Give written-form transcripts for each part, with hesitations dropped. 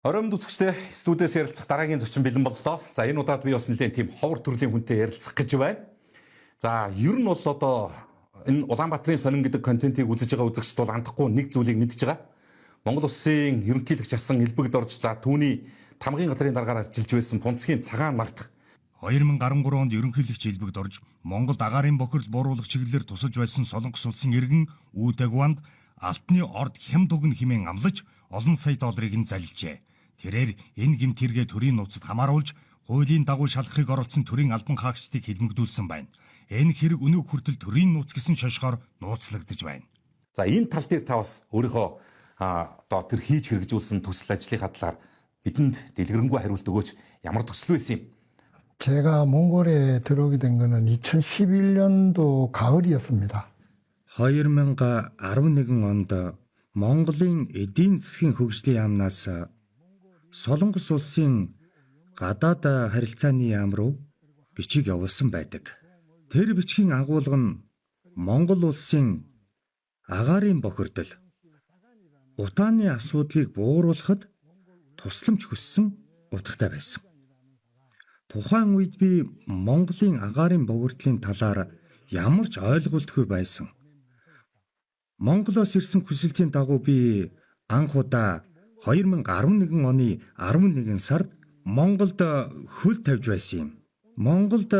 Оройн үзэгчдээ, студиэс ярилцах дараагийн зочин бэлэн боллоо. За, энэ удаад би бас нэлээд тийм ховор төрлийн хүнтэй ярилцах гэж байна. За, ер нь бол одоо энэ Улаанбаатарын сонин гэдэг контентыг үзэж байгаа үзэгчд бол андахгүй нэг зүйлийг мэдж байгаа. Монгол улсын ерөнхийлөгч асан элбэгд орж, за, түүний тамгын газрын даргаар ажиллаж байсан Пунцгийн Цагаан Март 2013 онд ерөнхийлөгч элбэгд орж, Монголд агаарын бохирдол бууруулах чиглэлээр тусалж байсан Солонгос улсын иргэн Үүдэгванд алтны орд хямд өгнө хэмээн амлаж, олон сая долларыг нь залилжээ. Тэрээр энэ гэмт хэрэгээ төрийн нууцад хамааруулж, хуулийн дагуу шалгахыг оролдсон төрийн албан хаагчдыг хилмигдүүлсэн байна. Энэ хэрэг өнөөг хүртэл төрийн нууц гэсэн шошгоор нууцлагдаж байна. За, энэ тал дээр та бас өөрийнхөө одоо тэр хийж хэрэгжүүлсэн төсөл ажлынхаа талаар бидэнд дэлгэрэнгүй хариулт өгөөч. Ямар төсөл байсан юм? 제가 몽골에 들어오게 된 거는 2011년도 가을이었습니다. 2011 онд Монголын эдийн засгийн хөгжлийн яамнаас Солонгос улсын гадаад харилцааны яам руу бичиг явуулсан байдаг. Тэр бичгийн агуулга нь Монгол улсын агаарын бохирдол, утааны асуудлыг бууруулахад тусламж хүссэн утгатай байсан. Тухайн үед би Монголын агаарын бохирдлын талаар ямар ч ойлголтгүй байсан. Монголоос ирсэн хүсэлтийн дагуу би анх удаа 2011 оны 11 сард Монголд хөл тавьж байсан юм. Монголд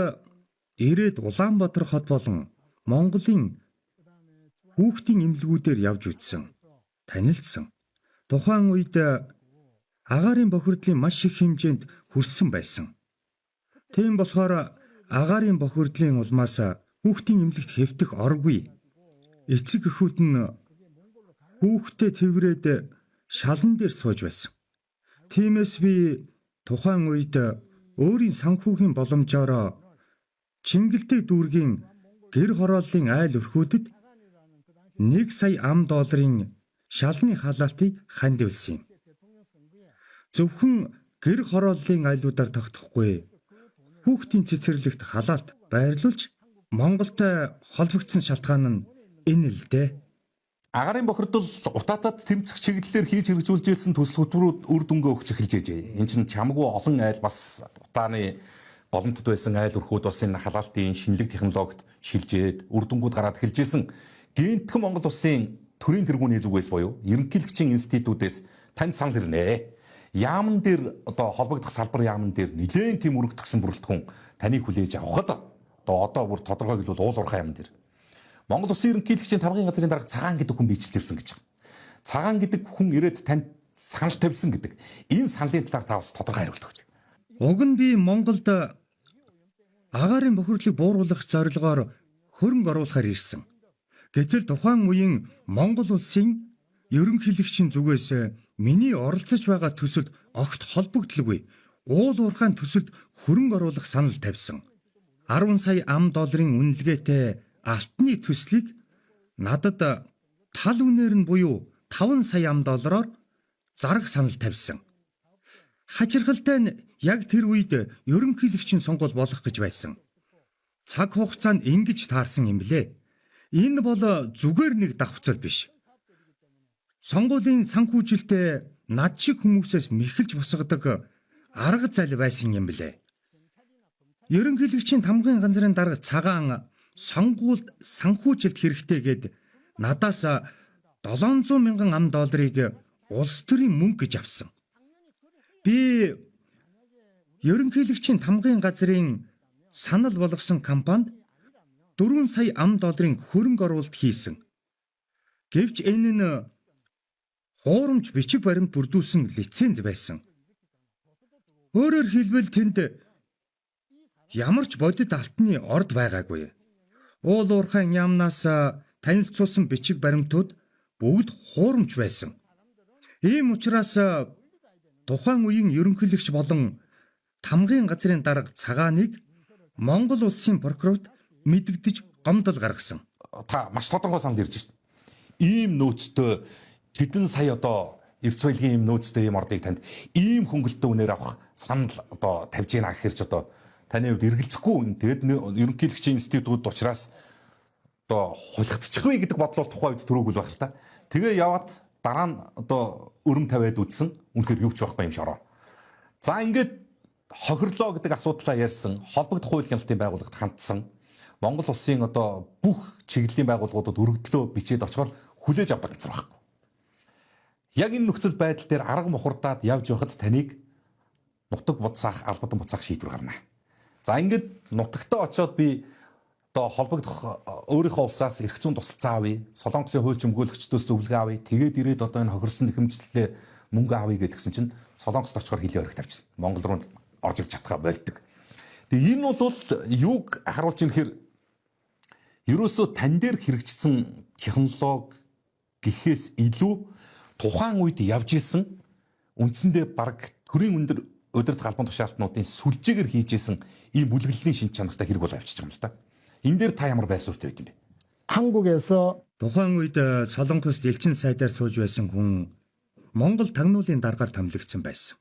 ирээд Улаанбаатар хот болон Монголын хүүхдийн эмнэлгүүдээр явж үзсэн, танилцсан. Тухайн үед агаарын бохирдлын маш их хэмжээнд хүрсэн байсан. Тийм болохоор агаарын бохирдлын улмаас хүүхдийн эмнэлэгт хэвтэх оргүй. Эцэг эхүүд нь хүүхдээ тэврээд шалан дээр сууж байсан. Тиймээс би тухайн үед өөрийн санхүүгийн боломжоор Чингэлтэй дүүргийн гэр хорооллын айл өрхүүдэд 1 сая ам долларын шалны халаалтыг хандивлсан юм. Зөвхөн гэр хорооллын айлуудаар тогтохгүй, хүүхдийн цэцэрлэгт халаалт байрлуулж Монголтой холбогдсон шалтгаан нь энэ л дээ. Агаарын бохирдол, утаатад тэмцэх чиглэлээр хийж хэрэгжүүлж ирсэн төсөл хөтөлбөрүүд үр дүнгээ өгч эхэлж байжээ. Энэ чинь чамгүй олон айл, бас утааны голомтод байсан айл өрхүүд бас энэ халаалтын шинэлэг технологид шилжээд, үр дүнгууд гараад эхэлж исэн. Гэнэтхэн Монгол улсын төрийн тэргүүний зүгээс буюу ерөнхийлөгчийн институтээс танд санал ирнэ. Яамн дээр, одоо холбогдох салбар яамн дээр нэлээд тийм өргөтгсөн бүрэлдэхүүн таныг хүлээж авахад одоо бүр тодорхой хэлбэл уул уурхай яамн дээр Монгол Улсын ерөнхийлөгчийн тамгын газрын дарга Цагаан гэдэг хүн бичилж ирсэн гэж. Цагаан гэдэг хүн ирээд танд санал тавьсан гэдэг. Энэ саналын талаар та бас тодорхой хариулт өгч. Уг нь би Монголд агаарын бохирдлыг бууруулах зорилгоор хөрөнгө оруулахаар ирсэн. Гэтэл тухайн үеийн Монгол улсын ерөнхийлөгчийн зүгээс миний оролцож байгаа төсөлд огт холбогдлоогүй уул уурхайн төсөлд хөрөнгө оруулах санал тавьсан. 10 сая ам долларын үнэлгээтэй алтны төслийг надад тал үнээр нь буюу 5 сая ам доллараар зарах санал тавьсан. Хачирхалтай нь яг тэр үед ерөнхийлөгчийн сонгуул болох гэж байсан. Цаг хугацаа нь ингэж таарсан юм блэ. Энэ бол зүгээр нэг давхцал биш. Сонгуулийн санхүүжилтээ над шиг хүмүүсээс мэхэлж босгодог арга зал байсан юм блэ. Ерөнхийлөгчийн тамгын газрын дарга Цагаан сонгуульд санхүүжилт хэрэгтэй гээд надаас 700 мянган ам долларыг улс төрийн мөнгө гэж авсан. Би ерөнхийлөгчийн тамгын газрын санал болгосон компанид 4 сая ам долларын хөрөнгө оруулалт хийсэн. Гэвч энэ нь хуурамч бичиг баримт бүрдүүлсэн лиценз байсан. Өөрөөр хэлбэл, тэнд ямар ч бодит алтны орд байгаагүй. Уул уурхайн яамнаас танилцуулсан бичиг баримтууд бүгд хуурамч байсан. Ийм учраас тухайн үеийн ерөнхийлөгч болон тамгын газрын дарга Цагааныг Монгол улсын прокурорт мэдэгдэж гомдол гаргасан. Та маш тодорхой санал ирж шít. Ийм нөөцтэй, хэдэн сая одоо эрдэс баялагын ийм нөөцтэй ийм ордыг танд ийм хөнгөлөлттэй үнээр авах санал одоо тавьж гинэ гэхэр ч одоо таны хувьд эргэлзэхгүй. Тэгээд ерөнхийлөгчийн институт учраас одоо хулигдчихгүй гэдэг бодол бол тухайн үед төрөөгүй байх л та. Тэгээ яваад Дараа нь одоо өрөм тавиад үзсэн. Үнэхээр юу ч байхгүй юм шороо. За, ингээд хохирлоо гэдэг асуудлаа ярьсан. Холбогдох хууль хяналтын байгууллагад хандсан. Монгол улсын одоо бүх чиглэлийн байгууллагуудад өргөдлөө бичээд очихоор хүлээж авдаг газар байхгүй. Яг энэ нөхцөл байдал дээр арга мухардаад явж байхад таныг нутаг буцаах, албадан буцаах шийдвэр гарна. За, ингээд нутагтаа очиод би одоо холбогдох өөрийнхөө улсаас эрх зүйн тусалцаа авъя, Солонгосын хуульч өмгөөлөгчдөөс зөвлөгөө авъя. Тэгээд ирээд одоо энэ хохирсон нэхэмжлэлээ мөнгө авъя гэдгсэн чинь Солонгост очихоор хилийн хориг тавьчихна. Монгол руу орж ирж чадхаа больдог. Тэгээ энэ бол юуг харуулж ийн гэхээр ерөөсөө тань дээр хэрэгжсэн технологи гэхээс илүү тухайн үед явж исэн, үндсэндээ баг төрийн өндөр удирдах албан тушаалтнуудын сүлжээгээр хийж исэн ийм бүлэглэлийн шинж чанартай хэрэг бол авчиж байгаа юм л та. Энэ дээр та ямар байр суурьтай байт юм бэ? 한국에서 Тухайн үед Солонгост элчин сайдаар сууж байсан хүн Монгол тагнуулын даргаар томилогдсон байсан.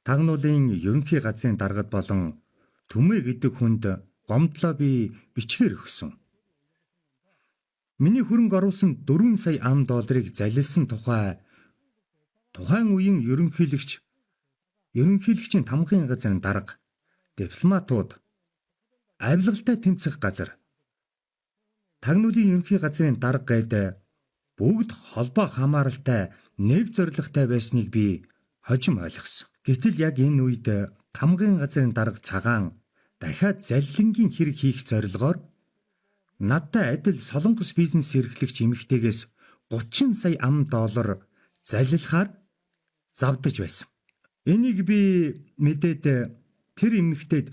Тагнуулын ерөнхий газрын даргад болон Түмээ гэдэг хүнд гомдлоо би бичгээр өгсөн. Миний хөрөнгө оруулсан 4 сая ам долларыг залилсан тухай тухайн үеийн ерөнхийлөгч, ерөнхийлөгчийн тамгын газрын дарга, дипломатууд, авилгалтай тэмцэх газар, тагнуулын ерөнхий газрын дарга гээд бүгд холбоо хамааралтай, нэг зорилготой байсныг би хожим ойлгосон. Гэтэл яг энэ үед тамгын газрын дарга Цагаан дахиад заллингийн хэрэг хийх зорилгоор надтай адил Солонгос бизнес эрхлэгч эмэгтэйгээс 30 сая ам доллар залилахаар завдаж байсан. Энийг би мэдээд тэр эмэгтэйд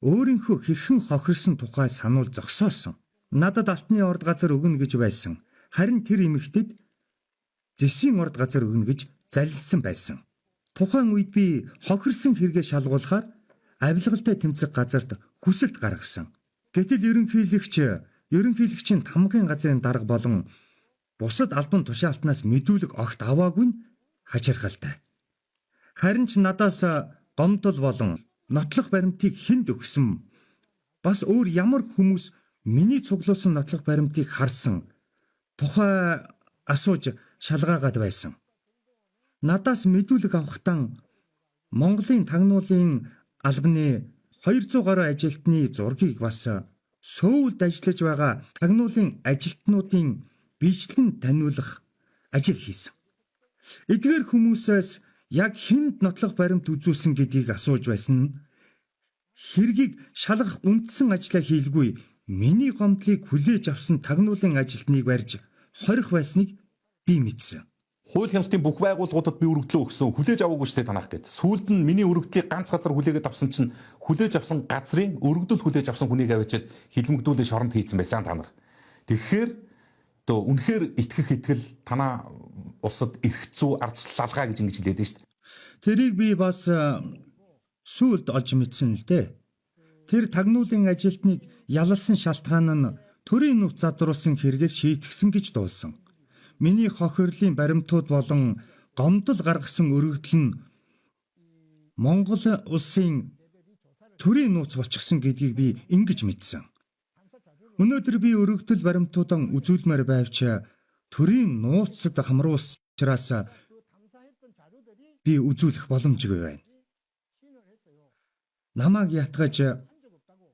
өөрийнхөө хэрхэн хохирсон тухай сануул зогсоосон. Надад алтны орд газар өгнө гэж байсан. Харин тэр эмэгтэйд зэсийн орд газар өгнө гэж залилсан байсан. Тухайн үед би хохирсон хэрэгээ шалгуулахаар авилгалтай тэмцэх газарт хүсэлт гаргасан. Гэтэл ерөнхийлөгч, ерөнхийлөгчийн тамгын газрын дарга болон бусад албан тушаалтнаас мэдүүлэг огт аваагүй нь хачирхалтай. Харин ч надаас гомдол болон нотлох баримтыг хэнд өгсөн, бас өөр ямар хүмүүс миний цуглуулсан нотлох баримтыг харсан тухай асууж шалгаагаад байсан. Надаас мэдүүлэг авахтаа Монголын тагнуулын албаны 200 гаруй ажилтны зургийг, бас Сөүлд ажиллаж байгаа тагнуулын ажилтнуудын биечлэн таниулах ажил хийсэн. Эдгээр хүмүүсээс яг хэнд нотлох баримт үзүүлсэн гэдгийг асууж байсан нь хэргийг шалгах үндсэн ажлаа хийлгүй миний гомдлыг хүлээж авсан тагнуулын ажилтныг барьж хорих байсныг би мэдсэн. Хууль хяналтын бүх байгууллагуудад би өргөдлөө өгсөн. Хүлээж аваагүй шүү дээ танах гэд. Сүүлд нь миний өргөдлийг ганц газар хүлээгээд авсан чинь хүлээж авсан газрын өргөдөл хүлээж авсан хүнийг авчиад хилмигдүүлээ шоронд хийцэн байсан та нар. Тэгэхээр одоо үнэхээр итгэх итгэл танаа улсад эрх зүй ардчлалгаа гэж ингэж хэлээд байна шүү дээ. Тэрийг би бас сүүлд олж мэдсэн л дээ. Тэр тагнуулын ажилтныг ялалсан шалтгаан нь төрийн нууц задруулсан хэрэгээр шийтгсэн гэж дуулсан. Миний хохирлын баримтууд болон гомдол гаргасан өргөдөл нь Монгол улсын төрийн нууц болчихсон гэдгийг би ингэж мэдсэн. Өнөөдөр би өргөдөл баримтуудаа үзүүлмээр байвч төрийн нууцад хамруулсан учраас би үзүүлэх боломжгүй байна. Намайг ятгаж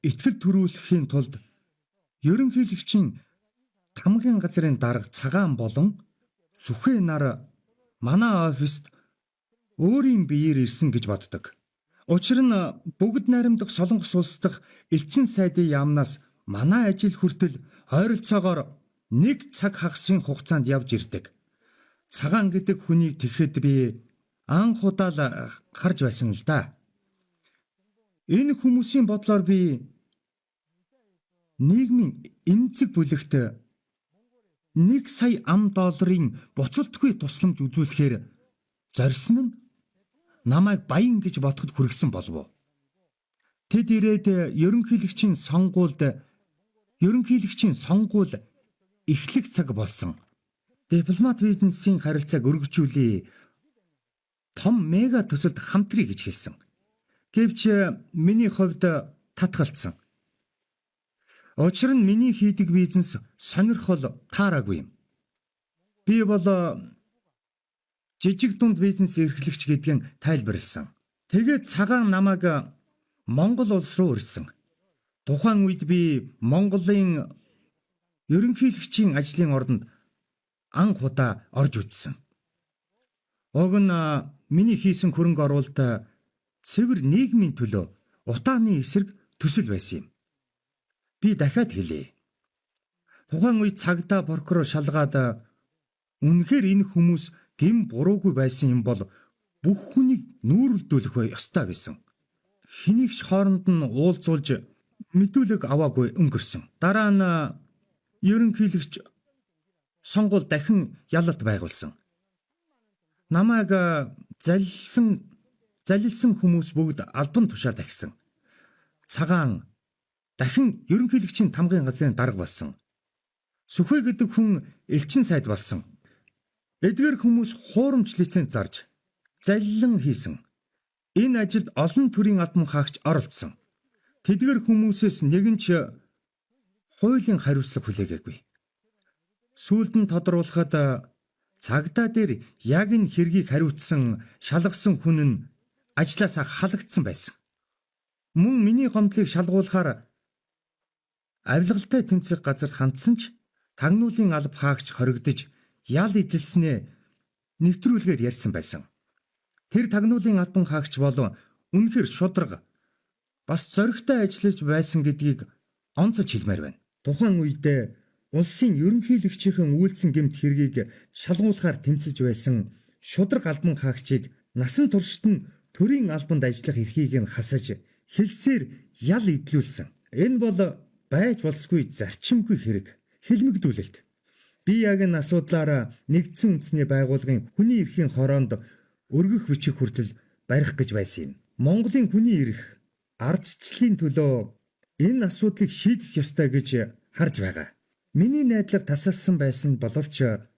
итгэл төрүүлэхийн тулд ерөнхийлөгчийн тамгын газрын дарга Цагаан болон Сүхээ нар манай оффист өөрийн биеэр ирсэн гэж боддог. Учир нь бүгд найрамдах Солонгос улс дахь элчин сайдын яамнаас манай ажил хүртэл ойролцоогоор нэг цаг хагасын хугацаанд явж ирдэг. Цагаан гэдэг хүнийг тэгэхэд би анх удаа л харж байсан л да. Энэ хүмүүсийн бодлоор би нийгмийн эмзэг бүлэгт 1 сая ам долларын буцалтгүй тусламж үзүүлэхээр зорьсон нь намайг баян гэж бодоход хүргэсэн болов уу? Тэд ирээд ерөнхийлөгчийн сонгуул эхлэх цаг болсон. Дипломат бизнесийн харилцааг өргөжүүлье. Том мега төсөлд хамтръя гэж хэлсэн. Гэвч миний хувьд татгалцсан. Учир нь миний хийдэг бизнес сонирхол таараагүй юм. Би бол жижиг дунд бизнес эрхлэгч гэдгийг тайлбарласан. Тэгээд Цагаан намайг Монгол улс руу ирсэн. Тухайн үед би Монголын ерөнхийлөгчийн ажлын ордонд анх удаа орж үзсэн. Уг нь миний хийсэн хөрөнгө оруулалт цэвэр нийгмийн төлөө утааны эсрэг төсөл байсан юм. Би дахиад хэлье. Тухайн үед цагдаа прокурор шалгаад үнэхээр энэ хүмүүс гэм буруугүй байсан юм бол бүх хүнийг нүүрлдүүлэх ёстой байсан. Хэнийг ч хооронд нь уулзуулж мэдүүлэг аваагүй өнгөрсөн. Дараа нь ерөнхийлөгч сонгуул дахин ялалт байгуулсан. Намайг залилсан хүмүүс бүгд албан тушаал дахисан. Цагаан дахин ерөнхийлөгчийн тамгын газрын дарга болсон. Сүхээ гэдэг хүн элчин сайд болсон. Эдгээр хүмүүс хуурамч лиценз зарж залилан хийсэн. Энэ ажилд олон төрлийн албан хаагч оролцсон. Тэдгээр хүмүүсээс нэгэн ч хуулийн хариуцлага хүлээгээгүй. Сүүлд нь тодруулахад цагдаа дээр яг энэ хэргийг хариуцсан, шалгасан хүн нь ажлаасаа халагдсан байсан. Мөн миний гомдлыг шалгуулахаар авилгалтай тэмцэх газарт хандсан ч тагнуулын алба хаагч хоригдож ял эдэлснээ нэвтрүүлгээр ярьсан байсан. Тэр тагнуулын албан хаагч бол үнэхээр шударга бас зоригтой ажиллаж байсан гэдгийг онцолж хэлмээр байна. Тухайн үедээ улсын ерөнхийлөгчийн үйлдсэн гэмт хэргийг шалгуулахаар тэмцэж байсан шударга албан хаагчийг насан туршид нь төрийн албанд ажиллах эрхийг нь хасаж хэлсээр ял эдлүүлсэн. Энэ бол байж болзошгүй зарчимгүй хэрэг, хэлмэгдүүлэлт. Би яг энэ асуудлаар нэгдсэн үндэсний байгууллагын хүний эрхийн хороонд өргөх бичих хүртэл барих гэж байсан юм. Монголын хүний эрх ардчлалын төлөө энэ асуудлыг шийдэх ёстой гэж харж байгаа. Миний найдлага тасалсан байсан боловч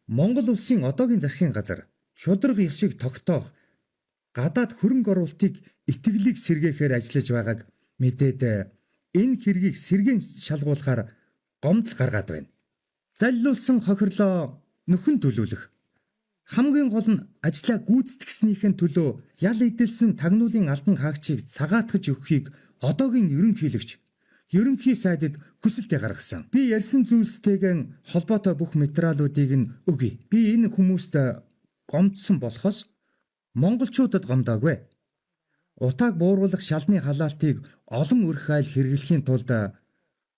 Монгол улсын одоогийн засгийн газар шударга ёсыг тогтоох гадаад хөрөнгө оруулалтыг итгэлийг сэргээхээр ажиллаж байгааг мэдээд энэ хэргийг сэргээн шалгуулахаар гомдол гаргаад байна. Залилуулсан хохирлоо нөхөн төлөөлөх. Хамгийн гол нь ажлаа гүйцэтгснийхэн төлөө ял эдэлсэн тагнуулын албан хаагчийг цагаатгаж өгөхийг одоогийн ерөнхийлөгч ерөнхий сайдад хүсэлтээ гаргасан. Би ярьсан зүйлстэйгээ холбоотой бүх материалуудыг нь өгье. Би энэ хүмүүст гомдсон болохоос монголчуудад гомдоогүй. Утааг бууруулах шалны халаалтыг олон өрх айл хэрэглэхийн тулд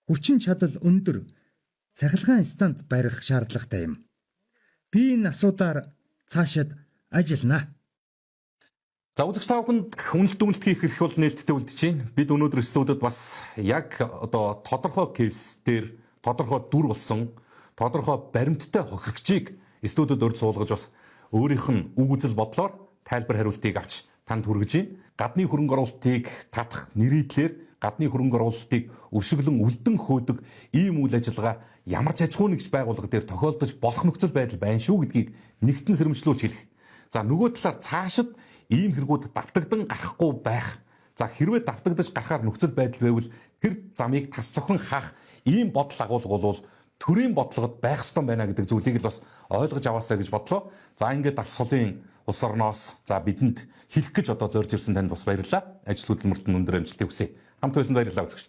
хүчин чадал өндөр цахилгаан станц барих шаардлагатай юм. Би энэ асуудлаар цаашид ажиллана. За үзэгч та бүхэнд үнэлт дүгнэлт хийх эрх бол нээлттэй үлдэж байна. Бид өнөөдөр студид бас яг одоо тодорхой case дээр тодорхой дүр болсон тодорхой баримттай хохирогчийг студид урьд суулгаж бас өөрийнх нь үг үзэл бодлоор тайлбар хариултыг авч танд хүргэж байна. Гадны хөрөнгө оруулалтыг татах нэрийдлэр гадны хөрөнгө оруулалтыг өшөглөн үлдэн хөөдөг ийм үйл ажиллагаа ямар ч аж ахуйн нэгж байгууллага дээр тохиолдож болох нөхцөл байдал байна шүү гэдгийг нэгтэн сэрэмжлүүлж хэлэх. За нөгөө талаар цаашид ийм хэрэгүүд давтагдан гарахгүй байх. За хэрвээ давтагдаж гарахаар нөхцөл байдал байвал тэр замыг тас цохон хаах ийм бодол агуулга бол төрийн бодлогод байх ёстой байна гэдэг зүйлийг л бас ойлгож аваасай гэж бодлоо. За ингээд Далс сулын улс орноос за бидэнд хэлэх гэж одоо зорж ирсэн танд бас баярлалаа. Ажил хөдөлмөрт нь өндөр амжилтыг хүсье. Хамт байсанд баярлалаа үзэгчдээ.